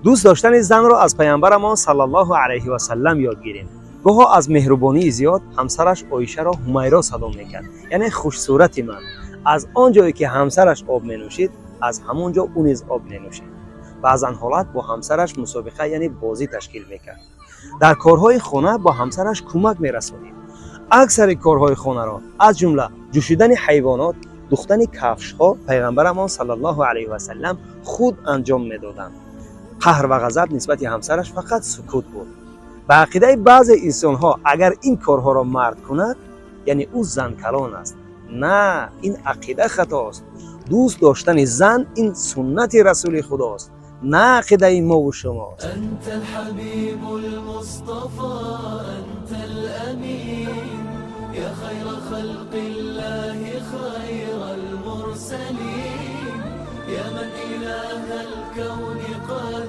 Дӯст доштани занро аз паямбарамон саллаллоҳу алайҳи васаллам ёд гирем. Гоҳо аз меҳрубонии зиёд ҳамсараш Оишаро Ҳумайро садо мекард, яъне хушсурати ман. Аз он ҷое ки ҳамсараш об менӯшид, аз ҳамон ҷо ӯ низ об менӯшид. Баъзан ҳолат бо ҳамсараш мусобиқа, яъне бозӣ ташкил мекард. Дар корҳои хона бо ҳамсараш кӯмак мерасонид. Аксари корҳои хонаро, аз ҷумла ҷӯшидани ҳайвонот, духтани кафшҳо, пайғамбарамон саллаллоҳу алайҳи васаллам худ анҷом медоданд. Қаҳр ва ғазаб нисбати ҳамсараш фақат сукут буд. Ба ақидаи баъзе инсонҳо, агар ин корҳоро мард кунад, яъне ӯ занкалон аст. На, ин ақида хатост. Дӯст доштани зан ин суннати Расули Худост, на ақидаи мову шумост. أنت الحبيب المصطفى، أنت الأمين، يا خير خلق الله، خير المرسلين، يا من إله الكون قد